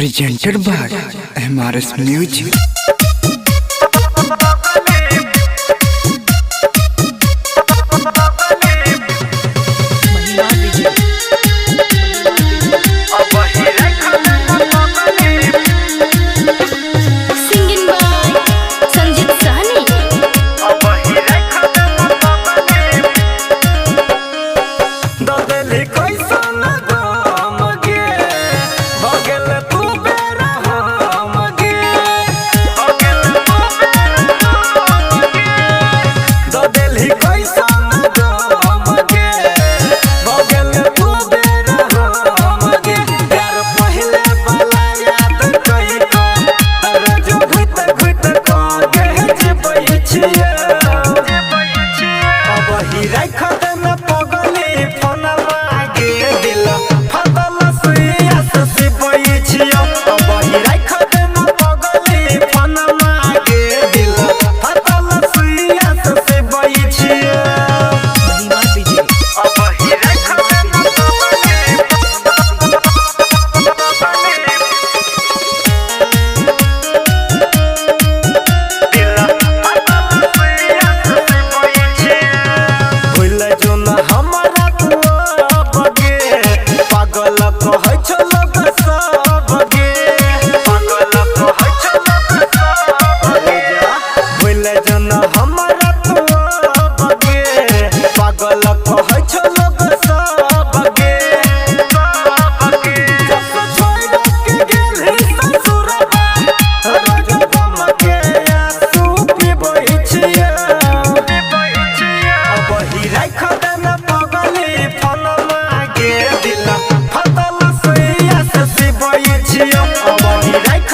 Presented by MRS Music. Mahima Vijay. Singing by Sanjit Sahni. ददली कैसन गम गे भगल तू बेरा हम गे भगल तू बेरा हम गे ददली कैसन गम गे भगल तू बेरा हम गे प्यार पहले वाला याद कई को रोज घुत घुत को गे जेबै छियै अब ही राख देना पगली फोनवा गे दिल फदल सुइया से सिबई छियो। अब ही राख देना पगली फोनवा गे दिल फदल सुइया से सिबई छियो। Mahima Vijay. अब ही राख देना पगली भूल जो न हमारा तू बगे पागल कहै छौ लोग सब गे पागल कहै छौ लोग सब गे। भूल जो न हमारा तू बगे पागल कहै छौ लोग सब गे सब गे। जब छोड़ के गेलही ससुरबा रोज गम के आंसू पीबै छियै। अब ही राख देना पगली फोनमा गे दिल फतल सुइया से सिबै छियै। अब ही राख